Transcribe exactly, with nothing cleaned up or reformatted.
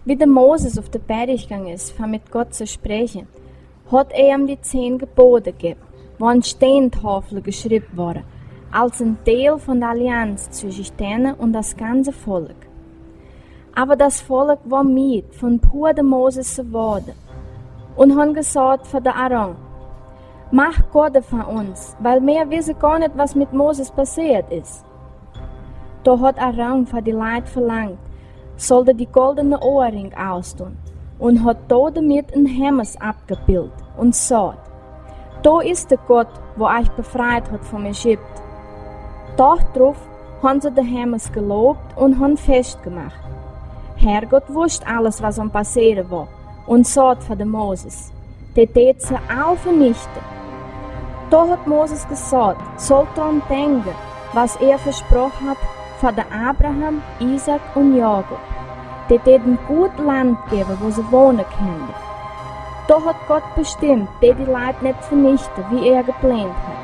Wie de Moses op de Berg jegangen es, fa met Gott to sprächen, haft hee am de zehn Gebote jejäft, woo aun Steentafel jeschräwen woaren, aus een Deel von de Allianz tweschen denne un daut gaunze Volkj. Oba daut Volkj wia meed von pua de Moses sien Wort, un haft jesajcht fa de Aaron: Mach Gotte fa ons, wiels wie weeten goanich, waut met Moses passieet es. Doa haft Aaron fa de Leit velangt, sull dee de goldne Oarinj aundoon, un haft doa doamet een Hemd oppjebilt un säd: Doa es de Gott, woo ekj befriet hab von Ägipten. Doch drop haft hee de Hemd jeloft un haft fastjemacht. Herr Gott wist aules, waut am passieet wia, un säd fa de Moses: Dee deed see aul venichten. Doa haft Moses jesajcht: Sult doaraun denkjen, waut hee vesproaken haft fa de Abraham, Isaak un Jakob, dee dän goot Launt jäwen, woo see wonen kjennen. Doa haft Gott bestemt, dee de Leit nich venichten, wie hee jeplont haud.